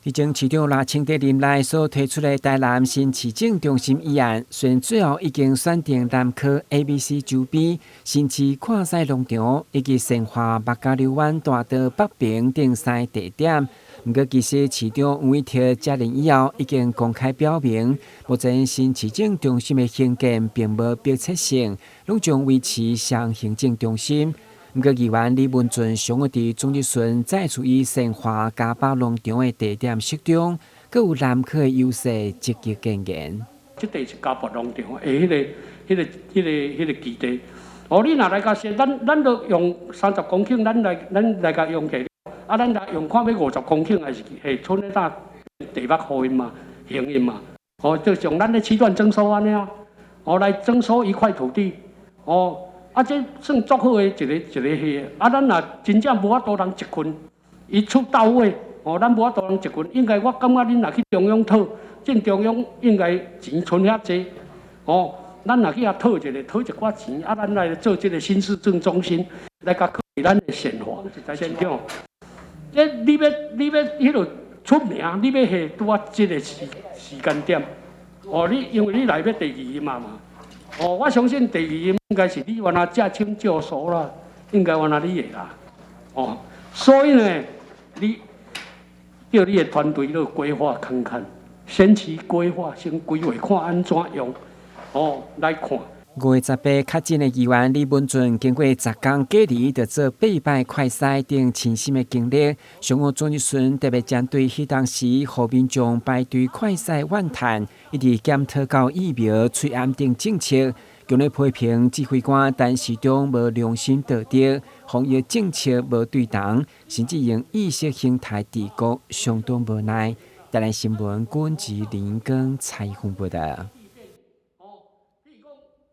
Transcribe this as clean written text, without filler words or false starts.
佇前市長賴清德任內所提出的台南新市政中心議案，雖然最後已經選定南科 A、B、C 周邊新市看屎農場以及善化目加溜灣大道北爿等三个地點，毋過其實市長黃偉哲接任以後已經公開表明，目前新市政中心的興建並無迫切性，攏將維持雙行政中心。毋過議員李文俊上午佇總質詢再次以善化嘉寶農場的地點適中，閣有南科的優勢積極建言。這地是嘉寶農場的彼個基地。哦，你若來共說，咱都用30公頃，咱來共用起，啊，咱來用看欲50公頃，還是會賰咧搭地目予𪜶嘛，還𪜶嘛。哦，就像咱咧區段徵收按呢啊，哦，來徵收一塊土地，哦。啊，這算足好的一个一个彼个。啊，咱若真正無法度人集群，一處到位，哦，咱無法度人集群，應該我感覺恁若去中央討，進中央應該錢賰遐濟，哦，咱若去遐討一下，討一寡錢，啊，咱來做這个新市政中心，來共擴咱的善化，縣長，這你欲彼落出名，你欲彼拄仔這个時間點，哦，你因為你來欲第二任嘛。哦，我相信第二任應該是你原來駕輕就熟啦，應該原來你會啦。哦，所以呢，你叫你的團隊咧規劃看看，先期規劃，先規劃看按怎用，哦，來看。5月18確診的議員李文俊，經過10工隔離，著做八擺快篩等親身的經歷。上午總質詢特別針對彼當時予民眾排隊快篩怨嘆，一直檢討到疫苗、喙罨等政策，強烈批評指揮官陳時中無良心道德，防疫政策無對同，甚至用意識形態治國，相當無奈。台南新聞，郭志林跟采訪報道。